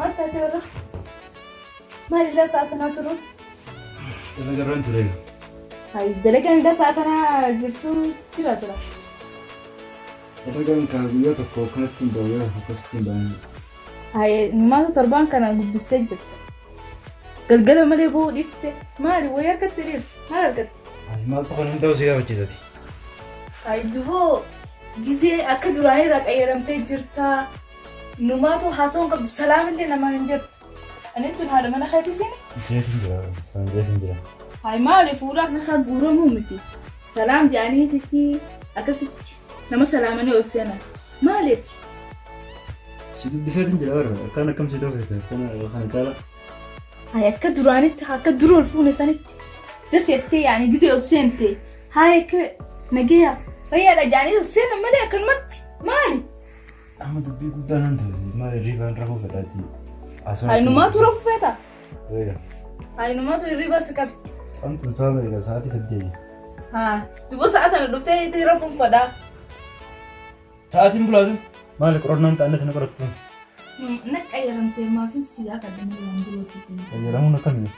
Maal taate warra? Maal illaa sa'a tanaa turuun? Dalagarraan ture. Hayi dalagaan illaa sa'a tanaa jirtu jira sila. Dalagaan kaa guyyaa tokko akkanatti hin bahu guyyaa tokko akkasitti hin bahu. Hayi maaltu torbaan kana guddiftee jirta. Galgala malee boo'uu dhiifte maali wayii harkatti dhiir maal argatte? Hayi maaltu kan hundaa'u si gaafachiisati. Hayi duboo gizee akka duraanii irraa qayyaramtee jirta. Numaatu haasawuu hin qabdu salaamillee namaan hin jettu. Ani tun haadha mana keetiitiin. Jeetiin jira isaan jeetiin jira. Hayi maali fuula akka guuramuu miti. Salaam jedhaniititti akkasitti nama salaamanii ol seenan. Maaliiti? Si dubbiseetiin jira warra akkaan akkam si ta'u feete akkana kana caala. Hayi akka duraanitti akka dura ol fuune sanitti das jettee yaani gizee ol seente hayi akka nageeya fayyaadha jedhanii ol seenan malee akkanumatti maali? Amma dubbii guddaa nan ta'e maal hirriibaan rafuu fedhaati. Hayi numaatu rafuu feeta? Eega. Hayi numaatu hirriiba si qabe. Sa'aan tun sa'a meeqa sa'aatii 8. Haa duba sa'a tana dhuftee itti rafuun fedhaa. Sa'aatiin bulaatu maali qorannaan ta'an na qorattu. Na qayyaramtee maafin si yaafadha malee waan birootiif. Qayyaramuun akkamii?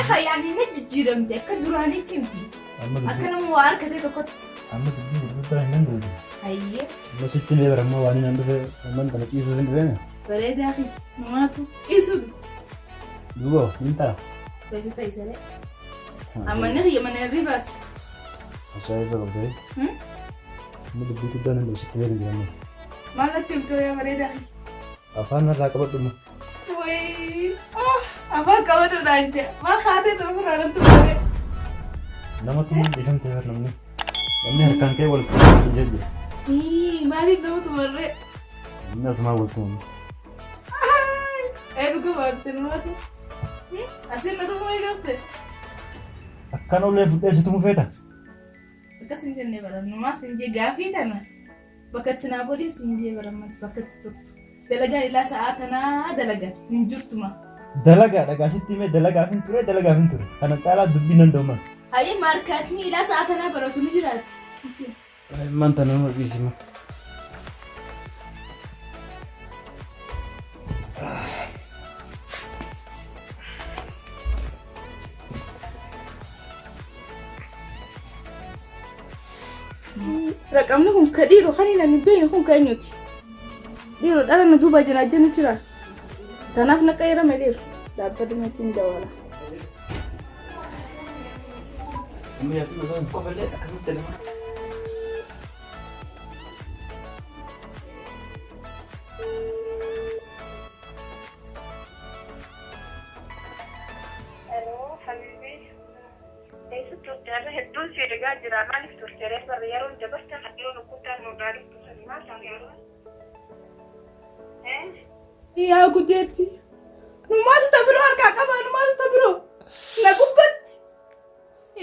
Eha yaani na jijjiiramte akka duraaniitti miti. Amma Akka dubbii nama waa harkatee tokkotti. amma dubbii gurguddaa hin danda'u. Hayyee Amma sitti mee barammoo waan inni dhufe amman kana ciisuuf hin dhufeeme. bareedaa fi namaatu ciisuu dhufe. Duuba hin ta'a. Beeksisa isalee. Amma inni kiyya mana hirribaati. Ajaa'iba qabdee. Hmm? Amma dubbii guddaa nan sitti beekan jira amma. Maal natti himtuu yaa bareedaa kiyya? Afaan narraa qabadhu amma. Wayii ah afaan qabadhu naan jedha. Maal kaatee ture ofirraa natti malee. Nama tumuun dhiifamtee bar namni. Namni harkaan ka'ee wal tumuu hin jira. Ii maaliif nama tumarree? Namni asumaa wal tumamu. Ee dhuga baatte namatu. Asiin na tumuu eegalte. Akkan ulee fudhee si tumuu feeta? Akkas hin jenne bara numaa sin jee gaafii tana bakka itti naa godhi sin jee bara ammas bakka itti turtu. Dalagaa ilaa sa'aa tanaa dalagan hin jirtuma. Dalagaa dhagaa sitti himee dalagaaf hin ture dalagaaf hin ture. Kana caalaa dubbii nan da'u man. Hayyee maarkaatni ilaa sa'aa tanaa baratu ni jiraati. Man tana nama dhiisima. Raqamni kun ka dhiiroo kan hin beekne kun ka eenyuti? Dhiiroo dhala na duuba jira jennu jira. Tanaaf na qayyarame dhiiroo. Dhaabbata ittiin dawala. Amma yaasin osoo hin kofallee akkasumatti nama. Hello, Habibi. Eessa turte? Har'a hedduun si eegaa jira. Maaliif turte? Reef barra yeroon dabarta kan yeroo rukuttaa nu irraa dhuftu sani maal taate yeroo? Eh? Yaa gudeetti. Numaatu ta biroo harkaa qaba numaatu ta biroo. Na gubbatti.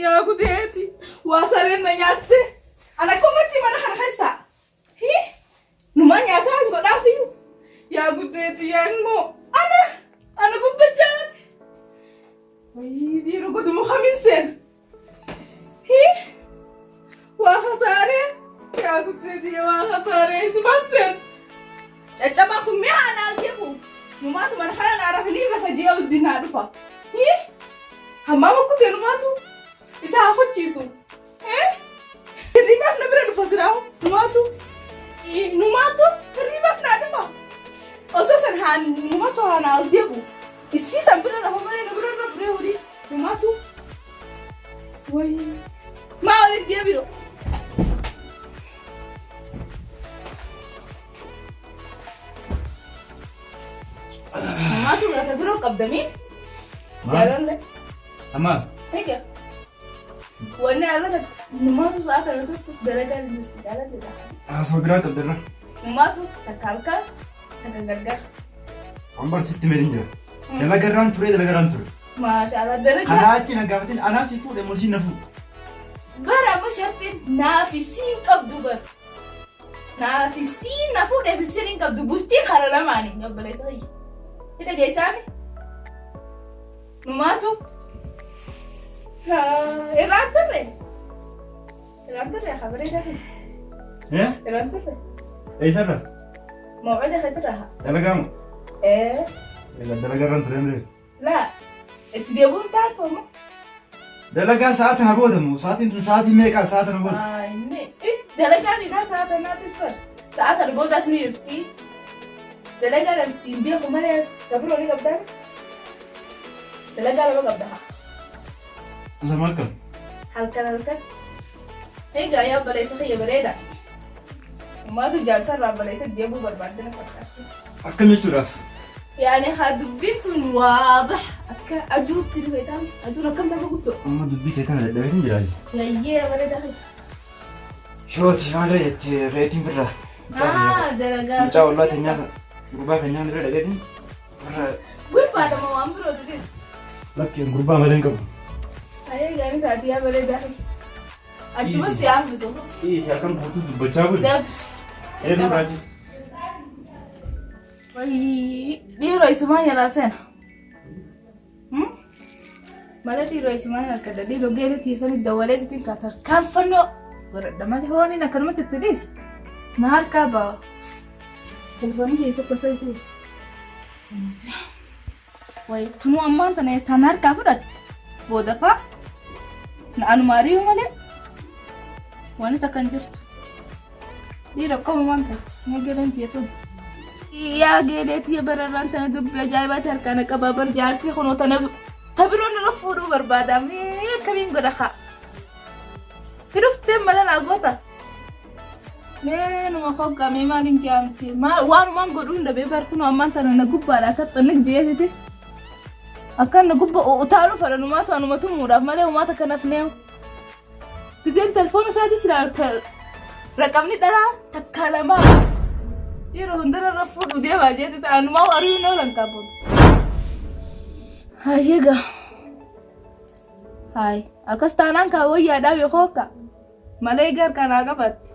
Yaa gudeetti. Waa sareen na nyaatte. Ana akkumatti mana kana keessaa. Hii? Numaa nyaataa hin godhaafiyyuu. Yaa gudeetti yaa immoo. Ana ana gubba jaalate. Wayii dhiirri godhumu kamiin seena. Hii? Waa hasaaree. Yaa gudeetti yaa waa hasaaree isumaan seena. Caccabaa kun mi'a anaa jeequ. Numaatu mana kana naa rafanii rafa ji'a wajjin naa dhufa. Hii? Hammaama kutee numaatu isa haa kochiisu. Hirribaaf na bira dhufa silaa numaatu numaatu hirribaaf naa dhufa. Osoo san haa numaatu haa naa ol deebi'u. Isii san bira rafa malee na bira rafu ree horii numaatu. Wayii maa ol hin deebi'u. Numaatu gata biroo qabdamii jaalallee. Amma Egaa. Wanni arrata numaatu sa'a kana turtu dalagaan hin jirtu jaalalleedha. haasawaa biraa qabdarra. Numaatu takka halkan takka gargar. Ambar sitti meetiin jira. Dalagarraan ture dalagarraan ture. Maashaallah dalagaa. Kanaa achi na gaafatin anaa si fuudhe moo siin na fuudhe. Bara amma shartiin naafi siin qabdu bara. Naafi siin na fuudhe fi siin hin qabdu bultii kara lamaanii obboleessa kiyya. Hidha geessaami. Numaatu irraan turre. Irraan turre haa bareedaa kiyya. Eh? Irraan turre. Eessarra? Mawcida keetirraa haa. Dalagaa moo? Ee. Egaa dalagaa irraan turee malee. Laa itti deebi'uun taatu amma. Dalagaa sa'a tana booda moo sa'aatiin tun sa'aatii meeqaa sa'a tana booda? Inni dalagaan isaa sa'a tanaatis bar. Sa'a tana boodaas ni jirti. Dalagaan as siin beeku malee as tabiroo ni qabdaa. Dalagaa lama qabda haa. Lama akkam? Halkan halkan. Egaa yaa baleessa kiyya bareeda. Maatu jaarsa irraa baleessa deebuu barbaadde na fakkaatti. Akkam jechuudhaaf? Yaani haa dubbiin tun waadax akka aduutti ni beekama. Aduun akkam nama guddoo. Amma dubbii tee tana dadhabeetiin jira. Yayyee bareeda kiyya. Shooti maal jettee reetiin birraa. Ah, dalagaa. Mucaa ollaa teenyaa gurbaa keenyaa irra dhaqeetiin birraa. Gurbaa lama waan birootu jira. Lakki gurbaa malee hin qabu. Ayee gaarii taati yaa bareedaa kiyya. Achuma si hambisu. Dhiisi halkan guutuu dubbachaa buli. Dabs. Eenyu raajii? Wayii dhiiroo isumaan jalaa seena. Malee dhiiroo isumaan harkadha. Dhiiroo geelii tiisanii dawwalee titiin kaatar. Kaanfannoo godhadha malee hooniin akkanumatti itti dhiise. Na harkaa ba'a. Telefoonii kee tokko isa isii. Wayi tunuu ammaan tana tan harkaa fudhatte booda fa'a na anuma ari'u malee wanti takka hin jirtu. Dhiira akkuma waan ta'e mee geeleen tiyya tun. Yaa geelee tiyya bararraan tana dubbii ajaa'ibaati harkaa na qabaa bar jaarsii kunoo tana ta biroon irra fuudhuu barbaada mee akkamiin godha kaa. Hiruftee mala naa goota. Mee numa hoggaa mee maaliin jaamti maal waanumaan godhuu hin dhabee bar kunoo ammaan tana na gubbaadha akka xannig jeetiti. Akkan na gubba utaaluu fedha numaatu anuma tumuudhaaf malee umaata kanaaf neewu. Gizeen telefoona isaatis ilaalu raqamni dharaa takkaa lamaa yeroo hundarra irra fuudhu deemaa jeeti anumaa ari'uun oolan kaabootu. Hayyee Hayi akkas taanaan kaa wayyaadhaa beekoo akka malee gar kanaa qabatte.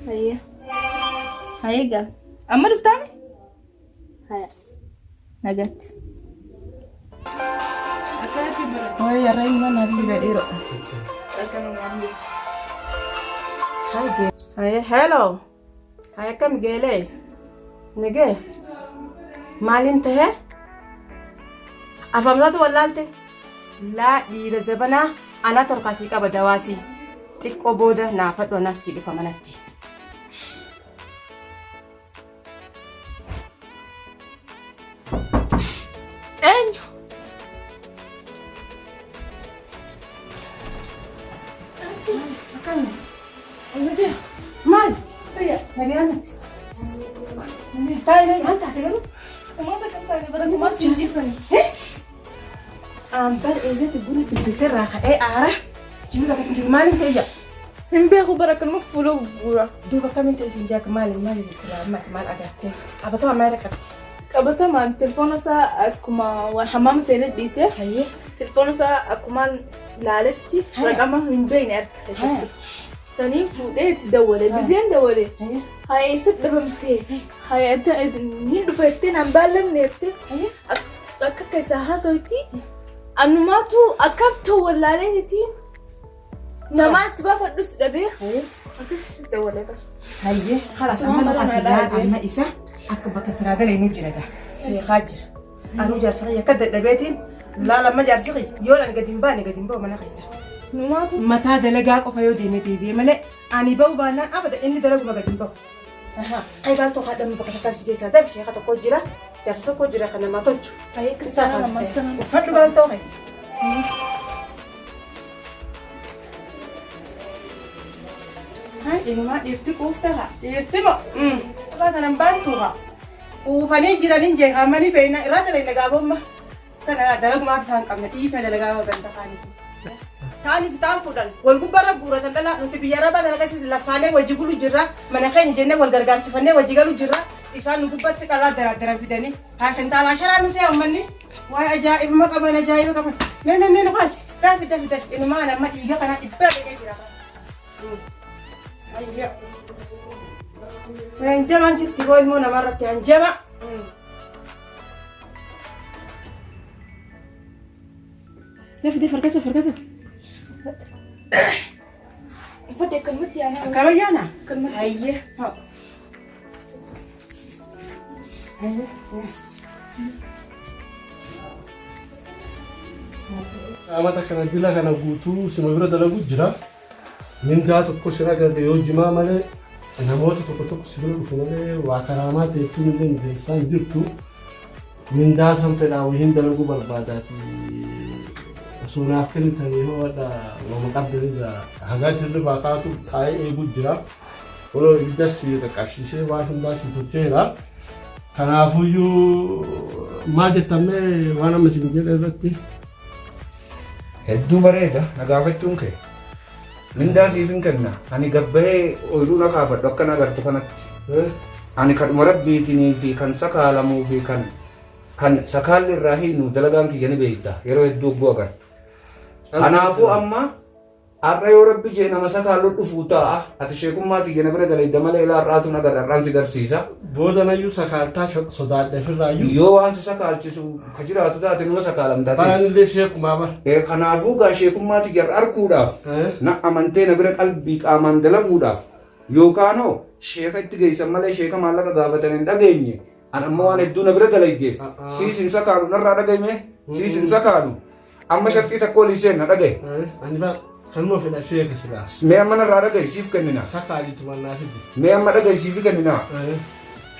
Hayyee hayyee gaa amma dhuftaami? Haya nagatti. Akkanatti baratu. Wayi yarra ilma naaf dibe dhiiro. Haye, hello. Haye, akkam geelee? Nagee? Maaliin tahe? Afamsaatu wallaalte? Laa dhiira zabanaa anaa torkaa sii qaba dawaasii. Xiqqoo booda naafadhu anaas sii dhufa manatti. Eenyu? Akkam? Maal? Nagayaan? Taa'ee maal taate garuu? Uummata kan taate bara kumaa siin dhiisani. Ambar eegatti buna bilbilteerraa ka'ee aara. Jiru takka jiru maaliin ta'e Hin beeku bara kanuma fuula gurgura. Duuba akkamiin ta'e siin jaaka maaliin maaliin maal maal agartee qabatama maal qabdi? Qabatamaan telefoona isaa akkuma waan hamaama seenee dhiisee Hayyee. telefoona isaa akkumaan laaletti Haya. raqama hin beekne arga. Haya. Saniin fuudhee itti dawwale. Gizeen dawwale. Hayyee. Haya eessatti dhabamtee? Haya ni dhufa jettee naan baallamne jettee Hayyee. akka akka isaa haasawitti anumaatu akkam ta'u wallaaleetiin namaa itti baafadhus dhabee Hayyee. akkasitti dawwalee bara. Hayyee. Kalaas Suma amma mala nuqas naa yaa dhaabee. amma isa akka bakka tiraagalee nu jira gaa. Sheekaa jira. Anuu jaarsa kiyya akka dadhabeetiin laala amma jaarsi kiyya yoo ani gadi hin baane gadi hin ba'u mana keessa. Numaatu Mataa dalagaa qofa yoo deeme deebi'e malee ani ba'u baannaan abada inni dalaguma gadi hin ba'u. Kai baaltoo haadha bakka takkaan si keessaa dabi sheeka tokko jira jaarsa tokko jira kan namaa tolchu. Hayyee akka Isaa isaan kan namatti ta'e. Uffadhu baaltoo kee. Hai inumaa dhiirti quufte haa dhiirti moo irraa tanan baantu haa quufanii jiraniin jeeqamanii beekna irraa dalayna gaabomma kana dalagumaaf isaan qabna dhiifna dalagaa ganda kaanitu. Taaniif taan fuudhan wal gubbarra guuratan dhala nuti biyya arabaa tana keessatti lafaalee wajji gulu jirra mana keenya jennee wal gargaarsifannee wajji galu jirra isaan nu gubbatti dhalaa daraaddaran fidanii haa kintaalaa sharaa nu se'a ummanni waa'ee ajaa'ibuma qaban ajaa'iba qaban mee mee mee nu kaasi dafi dafi dafi inumaa nama dhiiga kanaa dhibbaa dhaqee jira. Hanjamaan jirti boo ilmoo namarratti hanjama. Dafi dafi harkasa harkasa. Uffadhe akkanumatti yaana. Akkama yaana? Akkanumatti. Hayyee. Amata kana dila kana guutuu sima bira dalagu jira. Mindaa tokko sin agarre yoo jimaa malee namoota tokko tokko si bira dhufu malee waa karaamaa teettuun illee nu keessaa hin jirtu. Mindaa san fedhaa wayiin dalaguu barbaadaati. Osoo naaf kennitanii hoo hadha wama qabdanirraa hagaa hirribaa kaatu taa'ee eeguu jira. Kunoo ibiddas si qaqqabsiisee waan hundaa si tolcheera. Kanaafuyyuu maal jettan mee waan amma isin jedhe irratti? Hedduu bareeda na gaafachuun kee. Mindaa siif hin kenna. Ani gabbahee ooyiruu na kaafadhu akka na agartu kanatti. Ani kadhuma rabbiitinii fi kan sakaalamuu fi kan kan sakaalli irraa hiinu dalagaan kiyya ni beekta yeroo hedduu hogguu agartu. Kanaafuu amma Har'a yoo rabbi jee nama sakaallu dhufuu taa'a. Ati sheekummaa tiyya na bira dalayda malee ilaa har'aatu na agarra har'aan si garsiisa. Boodanayyuu sakaaltaa sodaadhe ofirraayyuu. Yoo waan si sakaalchisu ka jiraatu taate numa sakaalamta atis. Baranillee sheekumaa bara. Kanaafuu gaa sheekummaa tiyya har'a arguudhaaf na amantee na bira qalbii qaamaan dalaguudhaaf yookaanoo sheeka itti geessan malee sheeka maallaqa gaafatan hin dhageenye an amma waan hedduu na bira dalaydeef siis hin sakaalu narraa dhagayme siis hin sakaalu Amma sharxii takka olii seenna dhagahi. Ani ba kanuma fedha sheeka silaa. Mee amma narraa dhagahi siif kennina. Sakaaliitu mannaa fidi. Mee amma dhagahi siif kennina.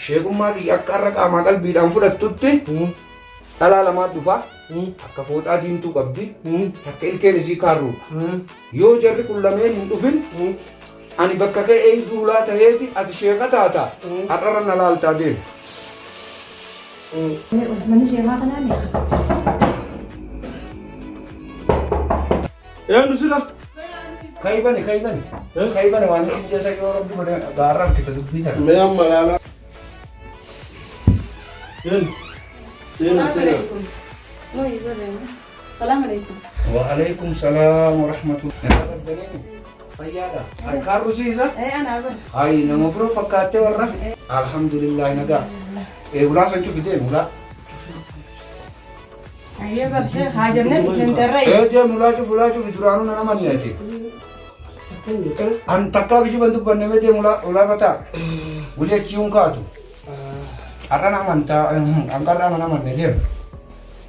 Sheekummaa tiyya akka har'a qaamaa qalbiidhaan fudhattutti dhalaa lamaa dhufa. Takka fooxaa diimtuu qabdi. Takka ilkeen isii kaarruudha. Yoo jarri kun lameen hin dhufin ani bakka kee eegduu hulaa taheeti ati sheeka taata har'arra na laaltaa deemi. Manni sheekaa kanaa meeqa? Eenyu sila? Kayi bani kayi bani. Kayi bani waan isin jeessa yoo rabbi godhe gaarra harkita dubbii sana. Mee amma laalaa. Eenyu? Seena seena. Salaam alaikum. Wa alaikum salaam wa rahmatullahi. Nagaa qabdanii fayyaadha. Ay kaarru siisa? Eh ana bar. Ay nama biroo fakkaattee warra. Alhamdulillah nagaa. Ee ulaa san cufi deemi ulaa. Ayyee bar sheekh haajamne dhufne tarree. Ee deemi ulaa cufi ulaa cufi duraanuu na namanni ati. An takkaa kijiban dubbanne mee deemi ulaa ulaarra taa. Wuli achii hun kaatu. Har'an amantaa hanqarraa mana amanne deemu.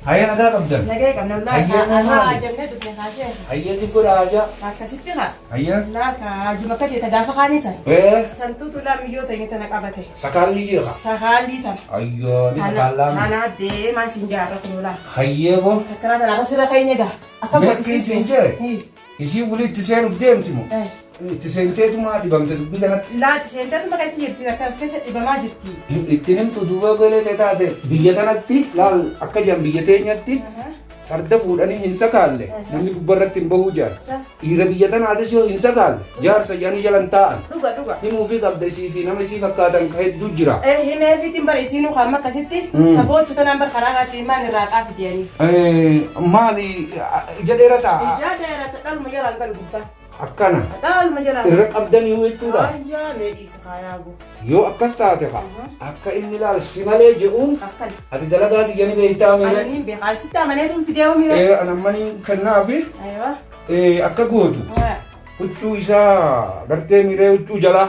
Hayyee nagaa qabdan. Nagaa qabna wallaahi Hayyee haa maali? haajamnee dhufne haa sheekh. Hayyee xiqqoodha haajaa. Akkasitti haa. Hayyee. Laal ka haajuma akka ta'e gaafa kaanii san. Ee Santuutu laa miyyoo ta'e tana qabate. sakaalli jeeqa. Sakaalii tana. Ayyoo ni sakaallaami. Tana deemaan siin jaarra kun laa. Hayyee boo. Takkanaa tana akkasirra keenya gaa. Akka Meeqqiin siin jee? Isii wuli itti seenuuf deemti moo? Itti seenteetuma dhibamte dubbii kanatti. Laati seenteetuma keessa jirti akkas keessa dhibamaa jirti. Itti himtu duuba golee ta'e taate biyya tanatti laal akka jedhan biyya teenyatti farda fuudhanii hin sakaalle namni gubbarratti hin bahuu jedhan. Dhiira biyya tanaatis yoo hin sakaalle jaarsa jedhanii jalan taa'an. Dhuga dhuga. Himuufii qabda isii fi nama isii fakkaatan ka hedduu jira. Himeefiitiin bara isiinuu kan akkasitti taboochu tanaan bar karaa kaatti himaan irraa qaafi jedhanii. Maali ija dheerataa? Ijaa dheerata dhaluma jalaan galu gubbaan. Akkana. Dhaluma jalaan. Irra qabdanii jechuudha. Ayyaa mee dhiisa kaayaa guu. Yoo akkas taate ka akka inni laal si malee je'uun Akkana. ati dalagaa tiyya ni beektaa miire. Ananiin beeka. Ani sitti amaneetuun fidee hoo miire. Ee anammanii kennaafi Aywa. akka gootu huccuu isaa gartee miiree huccuu jalaa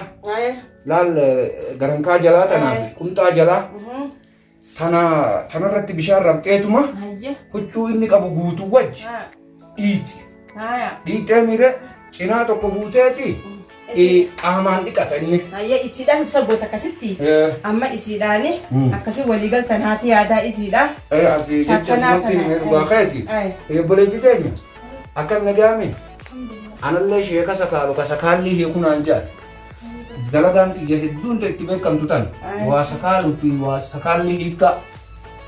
laal garankaa jalaa tanaa fi qumxaa jalaa tana tanarratti bishaan rabxeetuma huccuu inni qabu guutuu wajji dhiiti. Dhiitee miiree cinaa tokko fuuteeti qaamaan dhiqata inni. Hayyee isiidhaaf ibsa goota akkasitti. Amma isiidhaani akkasii walii galtan haati yaadaa isiidha. Ati jecha Akkanaa sumatti tana, himee dhugaa keeti. Obboleettii teenya akkam nagaame anallee sheeka sakaalu ka sakaallii hiiku naan jedhan. Dalagaan tiyya hedduun ta itti beekamtu tana waa sakaaluu fi waa sakaallii hiikkaa.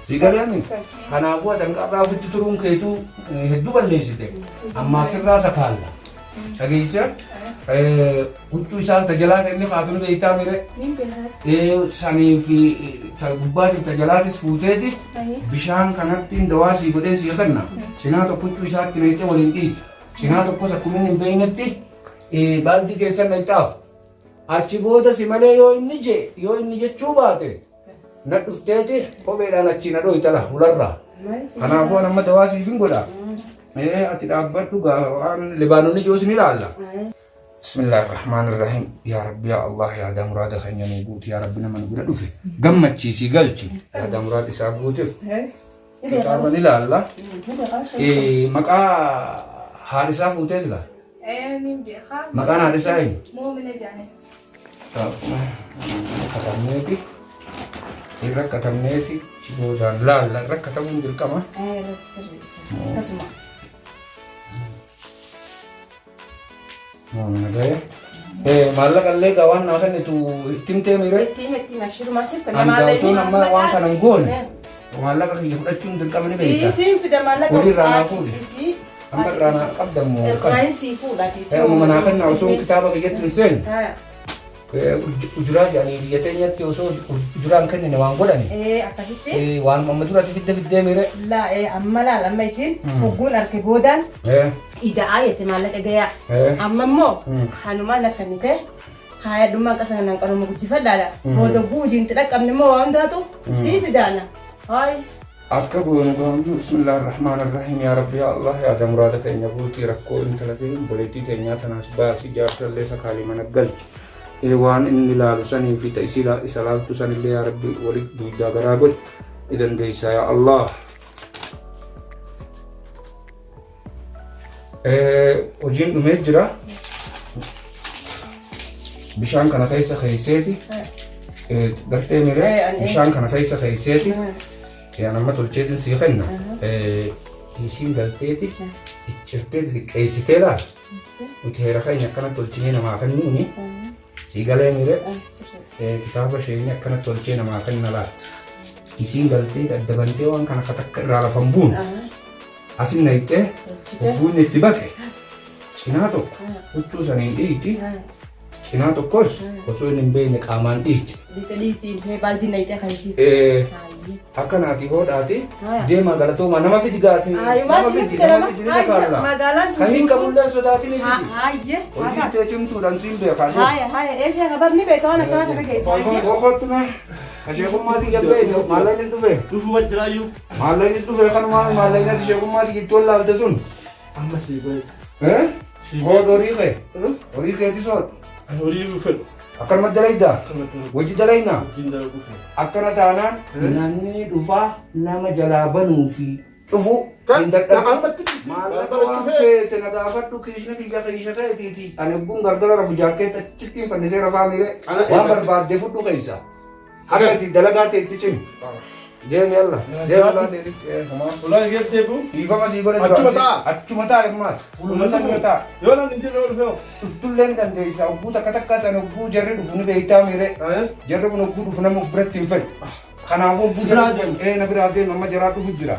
Si galeemi kanaafuu ati hanqarraa ofitti turuun keetuu hedduu balleessite ammaaf sirraa sakaalla. Dhageessa huccuu isaa ta jalaa ta inni kaatu ni beektaa mire sanii fi ta gubbaatiif ta jalaatis fuuteeti bishaan kanatti dawaa sii godhee sii kenna cinaa tokko huccuu isaatti naqxee waliin dhiita cinaa tokkos akkuma inni hin beeknetti baaldii keessa naqxaaf achi booda si malee yoo inni jee yoo inni jechuu baate na dhufteeti kopheedhaan achii na dhooytala hularraa kanaafuu an amma dawaa siif hin godha. Ee ati dhaabbadhu gaa waan Libaanonni joos ni ilaalla. Bismillaahi Rahmaani Rahiim. Yaa Rabbi yaa Allah yaadaa muraada keenya nuu guuti yaa Rabbi nama nu bira dhufe gammachiisii galchi yaadaa muraada isaa guutif kitaaba ni laalla. Maqaa haadha isaa fuutee sila? Niin beekaa. Maqaan haadha isaa eenyu? Moomina jaanii. Katabneeti irra katabneeti si boodaan laalla irra katabuun dirqama. Akkasuma. Maallaqa illee gaa waan naa kennitu itti himtee miire. Ittiin ittiin abshirumaa siif kenna Ani gaa maallaqa osoon amma waan kana hin goone maallaqa kiyya fudhachuun dirqama ni beekta. Siifin fida maallaqa Horii irraa naa fuudhi. Isii Amma irraa naa qabda immoo qabda. Irraan sii fuudha. Amma manaa kennaa osoo kitaaba kiyyatti hin seenne. Ujuraa jedhanii biyya teenyatti osoo ujuraa hin kennine waan godhani. Akkasitti. Waan amma duratti fidde fiddee miire. Laa amma laal amma isiin hogguun arke boodaan ida'aa jette maallaqa gayaa. Amma immoo kanumaan akkannite kaayadhummaan qasa kanaan qaruma guddifadhaadha. Booda guujiin dhaqqabne immoo waan taatu sii fidaana. Hayi. Akka goonu goonu bismillaahi rahmaan irrahiim yaa rabbi yaa Allah yaada muraada keenya guutii rakkoo intala ta'e obboleettii teenyaa tanaas baasii jaarsallee sakaalii mana galchi. Waan inni laalu sanii fi ta'isii isa laaltu sanillee yaa rabbi wali duydaa garaa godhi ni dandeessaa yaa Allah. Hojiin dhumee jira. Bishaan kana keessa keesseeti. Gartee miree bishaan kana keessa keesseeti. Yaan amma tolcheetiin sii kenna. Isiin galteeti ciccirtee xixiqqeessitee laal. Nuti heera keenya akkana tolchinee namaa kennuuni. Sii galee miree kitaaba isheenii akkana tolchee namaa kenna laal. Isiin galtee adda bantee waan kana takka irraa lafa hin buune. Asin naqxee hogguun itti baqe cinaa tokko huccuu saniin dhiiti. Cinaa tokkos osoo inni hin beekne qaamaan dhiiti. Baaldiin naqxee kan isii. Akka naati hoodhaati deemaa galatoomaa nama fidi gaati. Nama fidi nama fidi ni sakaalla. Kan hin qabullee sodaatin fidi. Hojii tee cimtuudhaan siin beekaa. Haya haya eeshaa kabarni beektaa waan akkanaa kana keessa. Boqottume asheekummaati jabbee maallaqnis dhufe. Dhufuma jiraayyuu. Maallaqnis dhufe kanumaa maallaqni asheekummaati itti wallaalte sun. Amma sii bahe. Hoodh horii kee. Horii keetis hoodh. Ani horii hin fedhu. Akkanuma dalaydaa. Akkanumatti Wajji dalaynaa. wajjin dalaguu fedha. Akkana taanaan namni dhufaa nama jalaa banuu fi cufuu hin dadhabu. Ammatti Maallaqa waan feete na gaafadhu kiishni kiyya kiisha keetiiti. Ani ogguun gargara rafu jaakkeetta achitti hin fannisee rafaa miire waan barbaadde fudhu keessa. Akkasii dalagaa teetti cimi. Deemi yalla. Deemi ulaa teetitti. Homaa. Ulaan gad deebi'u. Dhiifama sii godhe Achuma duraan si- taa'a. Achuma taa'a ammaas. Huluma sanuma taa'a. Yoo namni hin jirre ol fe'u. Dhuftullee ni dandeessa. Hogguu takka takka sana hogguu jarri dhufu ni beektaa miire. Jarri kun hogguu dhufu nama of biratti hin fedhu. Kanaafuu hogguu Si biraa jarri dhufu na biraa deema amma jaraa dhufu jira.